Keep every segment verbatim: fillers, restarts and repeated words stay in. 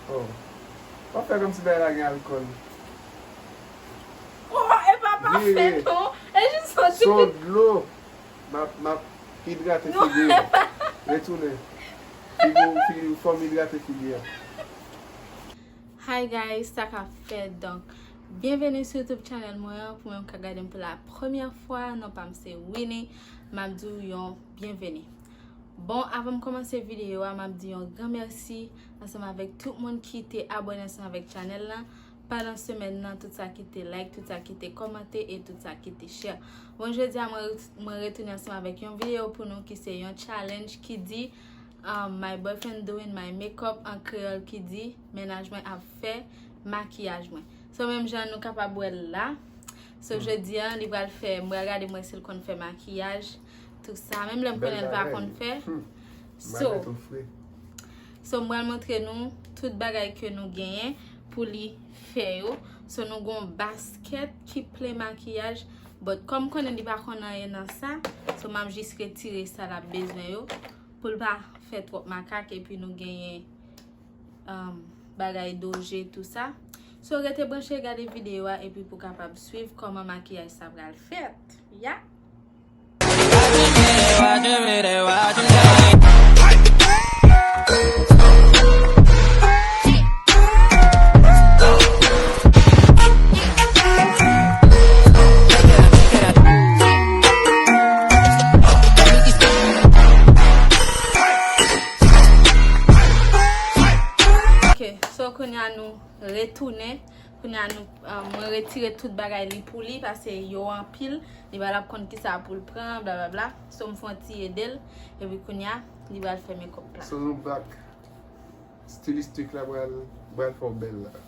Oh. Pa fè kòmsi bagay la gen alkòl. Oh, e pa pafen non. E jis yon ti Son pit. Dlo. M ap, m ap idrate Non. figi a. Retounen. Figi, figi, fò m idrate figi a. Hi guys, sa k ap fèt? Donk, byenveni sou YouTube channel mwen an. Pou mwen k ap gade m pou la premyè fwa, non pa m se Winnie. M ap di w yon byenveni. Bon, avan m kòmanse videyo a, m ap di yon gran mèsi ansanm avèk tout moun ki te abòne ansanm avèk channel lan pandan semèn nan, tout sa ki te like, tout sa ki te kòmante e tout sa ki te share. Bon, jodi a mwen ret- mwen retounen ansanm avèk yon videyo pou nou ki se yon challenge ki di um, my boyfriend doing my makeup, an kreyòl ki di mennaj mwen ap fè makiyaj mwen. So menm jan nou kapab wè l la. So jodi a li pral fè, m pral gade mwen si l konn fè makiyaj, tout sa. Menm lè m konnen l pa konn fè. Hmm. So, Malèt ou fre. so m pral montre nou tout bagay ke nou genyen pou li fè yo. So nou gon baskèt ki plen makiyaj, but kòm konnen li pa konn anyen nan sa, so m ap jis retire sa l ap bezwen yo pou l pa fè twòp makak, epi nou genyen um, bagay doje, tou sa. So rete branche gade videyo a epi pou kapab swiv kòman makiyaj sa pral fèt. Ya! Ok, so kounye a nou retounen. Kounye a nou, uh, mwen retire tout bagay li pou li, paske yo anpil. Li pa l ap konn kisa pou l pran, blablabla. So m fè yon ti ede l, epi kounye a li pral fè makeup la. So nou back. Stilistik la pral, pral fè w bèl la.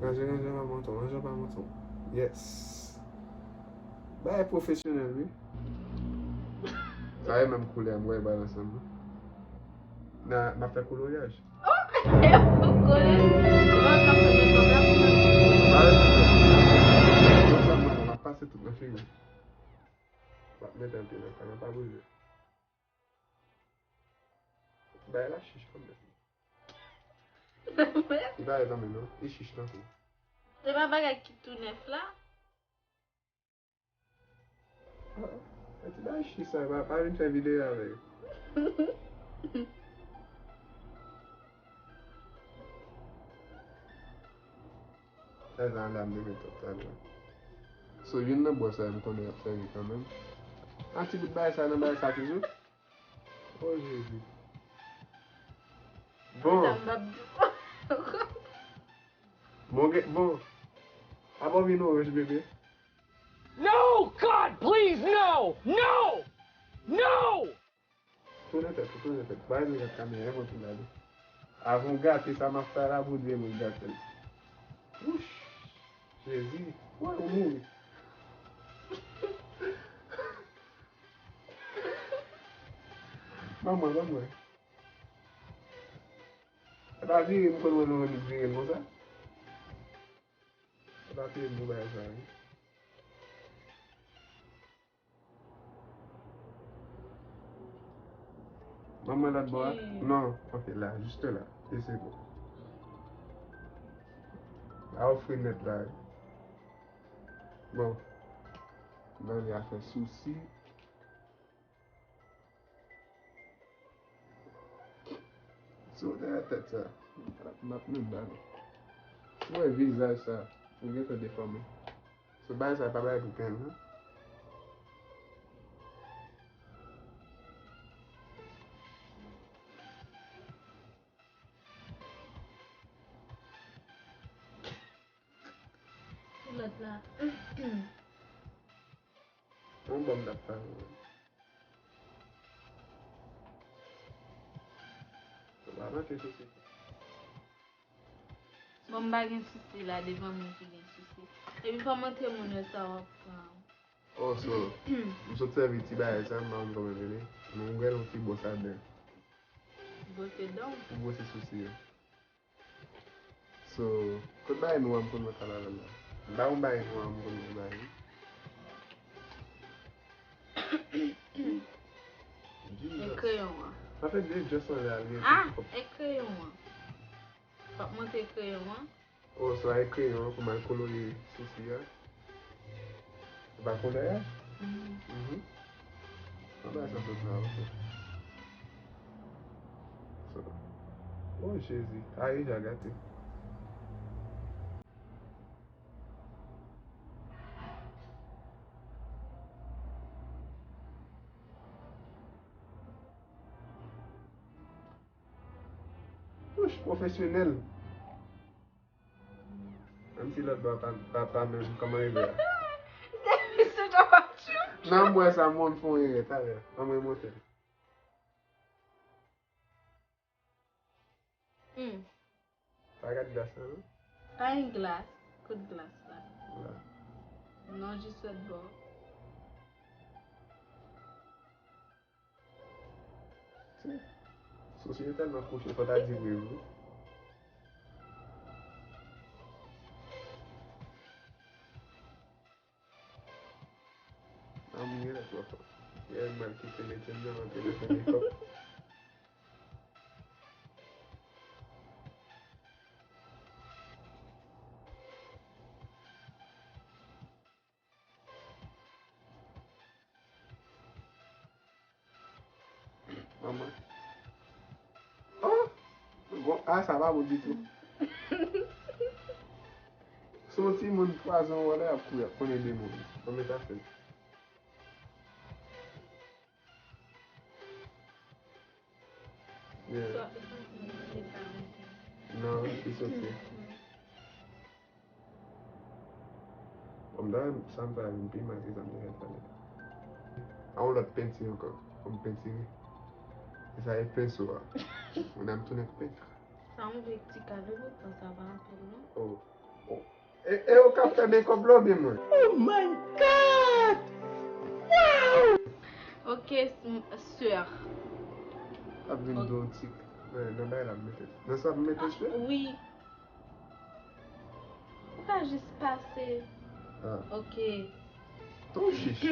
Ranje, ranje pa manton, ranje pa manton. Yes. Bagay pwofesyonèl, wi. Sa e menm koulè, m wè bal ansanm, non. Na, n ap fè koloryaj. Kole. Bagay sa mwen, m ap pase tout nan figi. M ap mete l pye nan kanal, pa bouje. Bagay la chich kanmenm. Li pa rèd anmè non, li chich tankou. Se pa bagay ki tou nèf la? Ah, ah. Ti bagay chich sa, pa, pa vin fè videyo avè yo. Sa, sa, la, m te met tout sa la. So, youn nan bò sa, m konnen y ap sèvi kanmenm. An ti bout bagay sa, nan bagay sa toujou. Oh, Jezi. Bon. Sa m p ap di w. Bon, gen, bon. Apa w vin oranj, bebe? No, God, please, no! No! No! Tounen tèt ou, tounen tèt. Bay nou gad kamera, mwen tou gade. Avan w gate sa m ap fè la, pou de moun gate l. Wouch! Jezi! Wè, ou mouri. Manman, manman. E pa vire m konn wè nou annik vire l konsa. E pa vire m pou bagay sa, wi. Manman lòt bò a? Non, ok, la, juste la. E se bon. A ofri nèt la, wi. Bon. Nan li a fè sousi. Si w te wè tèt sa, m ap menm ba nou. Si w wè vizaj sa, ou gentan defòme. So bagay sa pa bagay pou penn, non. Lòt la. Yon bòm t ap fè. Ou pa manke sou site. Bon, m pa gen sousi la, devan moun ki gen sousi. Epi fò montre moun yo sa w ap pran. Oh, so, m sot sèvi ti bagay sa, m pa konn kòman rele. Men m wè yon ti bwòs ladan. Bwose dan w. Pou bwose sousi yo. So, kot bagay nwa m konn wè kanal la? M pa yon bagay nwa m konn wè bagay. E kreyon an. Sa fè de just anlè al gen. Ah, e kreyon an. W ap montre kreyon an. Oh, so a e kreyon an pou m al kolore sousi a. Se pa koulè a? Mhm. Mhm. Anba sa sot la, ok. So. Oh, Jezi. A, li ja gate. Wouch, pwofesyonèl. Menm si lòt bò pa, pa, pa menm kòman li ye a. Depi se ta pa tchou. Nan m wè sa, moun fè yon erè talè. Anmwe monte. Hmm. Pa gad glas la, non? Pa gen glas. Kot glas la? La. Non, jis lòt bò. Sosyete tèlman kouche, fò ta di vre wi. Anmwe, twò fò. Yè m al kite Etienne nan, antre nan fè mekòp. Manman. Oh! Bon, ah, sa pa bon ditou. Se yon timoun twa zan w wè la, y ap kouri, y ap konnen de moun. Konbyen sa fè? Yeah. Non, li soti. Bon, m ta renmen sa m ta vin pi mal ke sa m te fè talè. A yon lòt penti ankò. Fò m pentire. E sa e penso a. Mwen a m tounen pent. Sa yon vye ti kado bouton, sa pa anpil, non? Oh. E, e ou k ap fè makeup la oubyen mwen? Oh my God! Wow! Ok, sè. Ap vin do ti. Nan bay la m mete. Nan sa m mete cheve? Wi. Ou ka jis pase. Ok. Ton chich.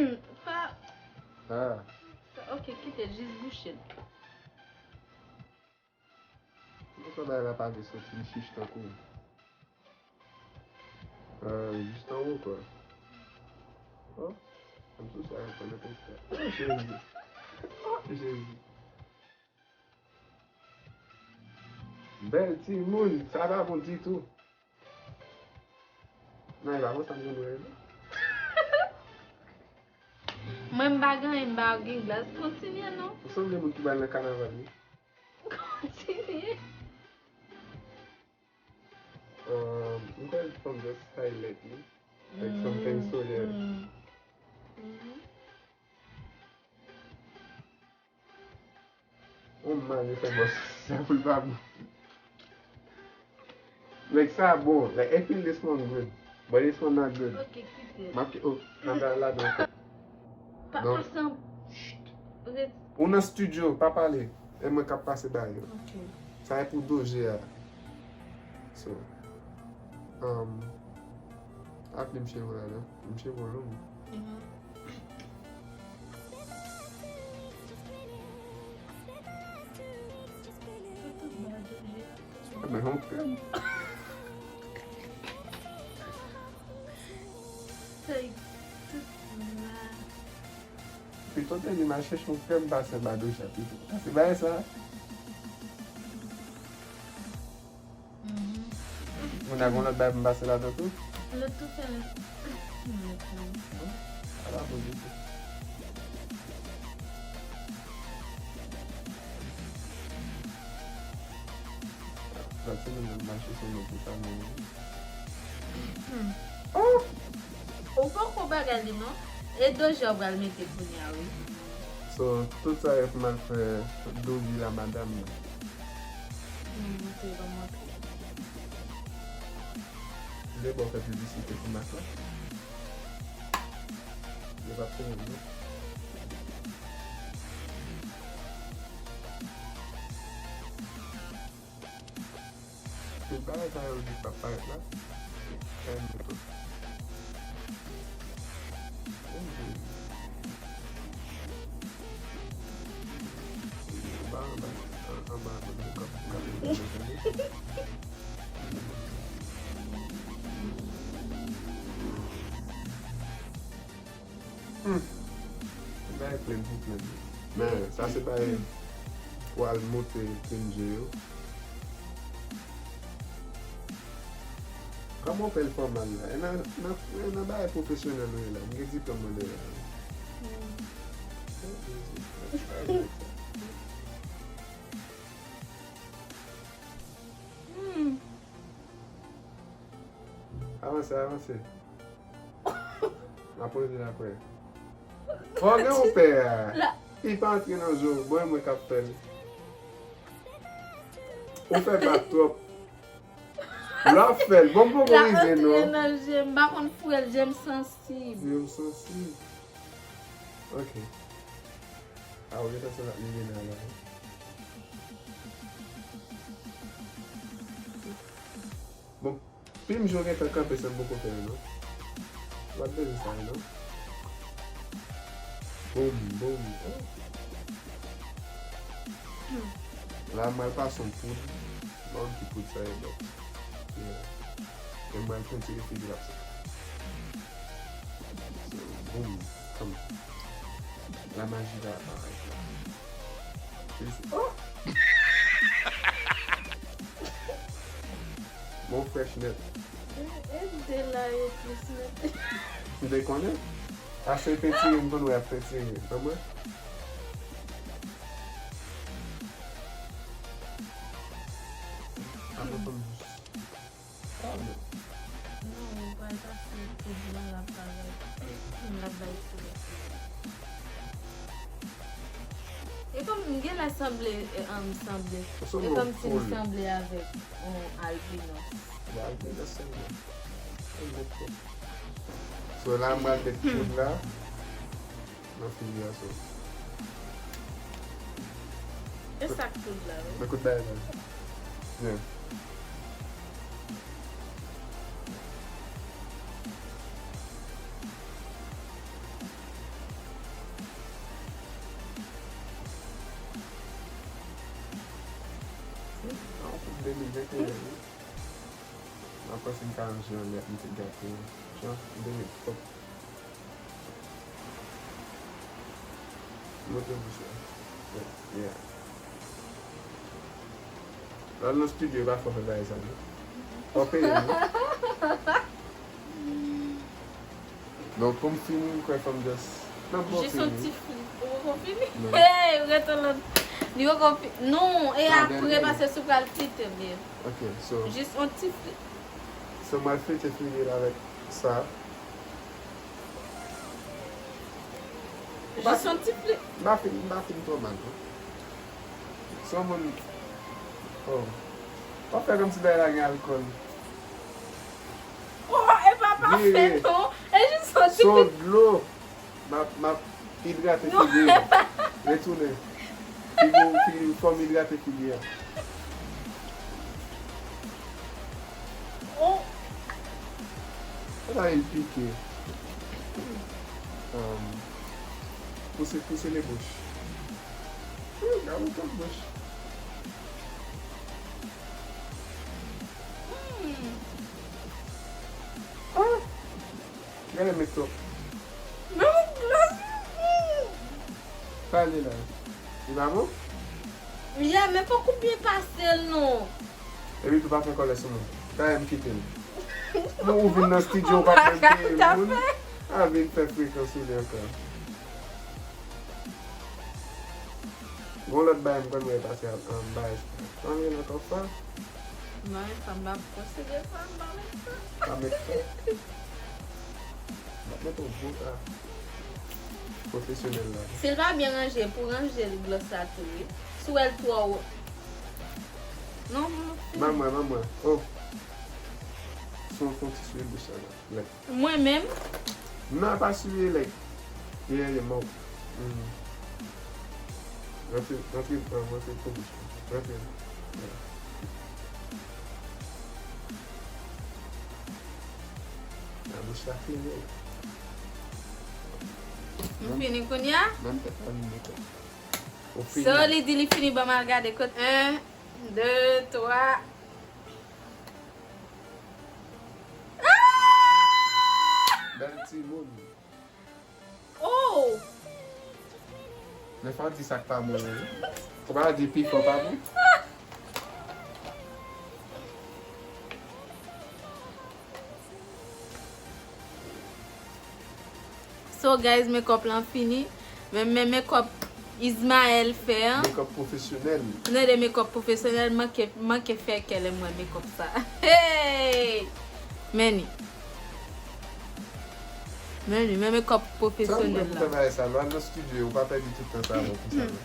Pa. Ah. Ok, kite l, jis bouche l. Konsa bay la pa vle soti, li chich tankou. Ah, jis anwo kwa. Oh, m sou sa, yo konnen konsa. Oh, Jezi. Oh, Jezi. Bèl timoun, sa pa bon ditou. Non, e pa konsa m konn wè l. Mwen m pa gen anyen, m pa gen glas. Kontinye non. Ou sanble moun ki pral nan kanaval wi. Kontinye. Euh, m kwè l from just highlight li. Like something so yeah. Mm. Mhm. On man li fè bòs sa pou l pa bon. Like sa bon, like I feel this one good, but this one not good. Ok, kite. M ap oh, nan la la donk. Pa Non. Pase an. Ret. Ou nan studio, pa pale. E mwen k ap pase ba yo. Ok. Sa e pou doje a. So, um, ak li m cheve la, non? M cheve long. Mhm. Mwen yon krèm. Fèy tout la. Pito te di m al chèche yon krèm pase ba doje a pito. Pase ba sa. Mhm. Moun ak yon lòt bay pou m pase ladan tou. Lòt tou fè lòt. Lòt non. Ala pou di tou. Sa se nou menm mache sou nou pou sa nou. Ou poko bagay li non. E doje w pral mete kounye a wi. So, tout sa yo pou m al fè doji la madanm nan. Hmm, ok, ban m montre. Depi w fè piblisite pou mak la. Yo p ap peye m non. Tout bagay sa yo di k ap parèt la, sa yo met tout. Anba, anba, anba, anba, Hmm. Bay plenn pou plenn. Men sa se bay pou al monte P N G yo. Kòman w fè l fè w mal la? E nan, nan, e nan bagay pwofesyonèl ou ye la. M gen diplòm mwen dèyè. Hmm. Avanse, avanse. M ap revin apre. Fò gen yon pè a. Li pa antre nan zo. Bon, e mwen k ap fè l. Ou fè bak twòp. Lè w ap fè l. Bon, m poko rive non. Nan je m, m pa konn fouye l, je m sansib. Je m sansib. Ok. A, ou gentan santi l ap limen nan la. Bon, pim jo gentan kanpe san m poko fè l non. Ou pa t bezwen sa non. Boum, boum. Oh. La m al pase yon poud. Bon, ki poud sa ye, but yeah. E m al pentire figi l ap sèk. So, boum, come. La maji va aparèt la. Jezi. Oh! Bon, fresh nèt. E de la yo plis nèt. M te konnen. Ase pentire m konn wè ap pentire. Ban mwen. Apre fò m jis. Non, ou pral pase poud lan l ap bagay. L ap bay koulè. E Kòm m gen lè sanble, e, an, m sanble. Ou sanble yon poul. E kòm si m sanble avèk yon albinos. Yon albinos sèlman. Yon lòt kòb. So, la, m pral met poud la nan figi a, so. E sa k poud la, wi. Nan kout bagay la. Yeah. An koup de mil venteyen, wi. Mwen panse m ka ranje anlè m te gate. Jan, m te met twòp. Montre bouch la. Yeah. Lè w al nan estidyo, pa fè w fè bagay sa, non. Fò w peye, non. Donk, pou m fini, m kwè fò m just, non, bon, jis yon ti fli. Ou poko fini? Non. Hey, ret an lòt. Li poko fi-, non, e apre, paske si w pral flite byen. Ok, so. Jis yon ti fli. So, m al flite figi l avèk sa. Jis yon ti fli. M pa fin, m pa fin twò mal, non. Se yon moun, oh. W ap fè kòmsi bagay la gen alkòl. Oh, e pa pafen, non. E jis yon ti fli. Se yon dlo. M ap, m ap idrate figi a. Retounen. Figi, figi, fò m idrate figi a. Oh. Sa ta vin pike. Um, pouse, pouse le bouch. Wi, gade yon bouch. Hmm. Ah! Gade men twòp. Men yon glas. Pale la. Li pa bon? Ya, men fòk ou byen pase l non. Epi tou pa fè kòlè sou mwen. Dayè m kite l. Non, ou vin nan estidyo, ou pa t menm peye moun. A vin fè frekans sou li ankò. Gon lòt bagay m konn wè pase a, um, bagay sa. Anyen nan kòb sa? Non, e sa m pa konsidere sa, m pa met sa. Pa met sa? M ap mete yon gwo ta pwofesyonèl la. Si l pa byen ranje, pou ranje l glòs la tou, wi. Si w wè l twò wo. Non, non, non. Ban mwen, ban mwen. Oh. Son, son ti sou bouch la, la. Mwen menm? Non, pa siye, like. Yeah, yeah, mouth. Mm. Rantre, rantre, rantre, rantre pou bouch la. Rantre. Yeah. La bouch la fini. Nou fini kounye a? Menm tèt la vin mete. Ou fini. So, li di li fini, ban m al gade kot. Un, deux, trois. Ah! Bèl timoun. Oh! Men fò w di sa k pa bon yo, wi. Ou pa di pifò pa bon? So, guys, makeup lan fini. Men, men makeup Ismaël fè an. Makeup pwofesyonèl. Tande makeup pwofesyonèl, manke, manke fè kè lè m wè makeup sa. Hey! Men ni. Men ni, men makeup pwofesyonèl la. Sa m fè bagay sa, lè w al nan estidyo, ou pa pèdi tout tan sa avè w konsa, non.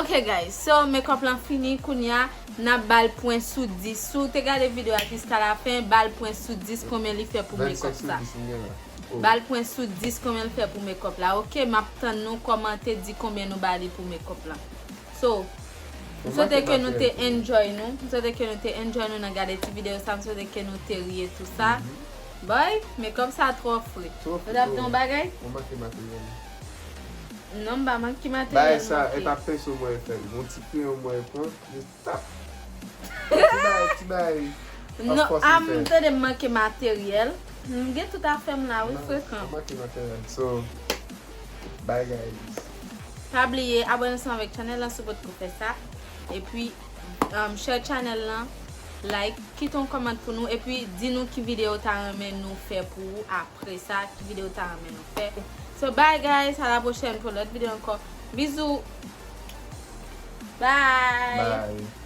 Ok, guys, so makeup lan fini, kounye a n ap ba l pwen sou dis. Si w te gade videyo a jiska lafen, ba l pwen sou dis konbyen li fè pou makeup sa. Ba l pwen sou dis konbyen l fè pou makeup la. Ok, m ap tann nou kòmante, di konbyen nou ba li pou makeup la. So, m swete ke nou te enjoy nou. M swete ke nou te enjoy nou nan gade ti videyo sa. M swete ke nou te ri e tou sa. Boy, makeup sa twò fre. Ou t ap di yon bagay? Ou manke materyèl. Non, m pa manke materyèl non plis. Bagay sa, e pa penso mwen fè l. Yon ti kreyon mwen pran, just tap. Ti bagay, ti bagay. Non, a, m tande m manke materyèl. M gen tout afè m la, wi, frekan. Ou manke materyèl. So, bye, guys. Pa bliye abòne ansanm avèk channel lan si w potko fè sa. Epi, um, share channel lan, like, kite yon kòmant pou nou, epi di nou ki videyo w ta renmen nou fè pou ou apre sa, ki videyo w ta renmen nou fè. So, bye, guys, a la pwochèn pou lòt videyo ankò. Bizou. Bye. Bye.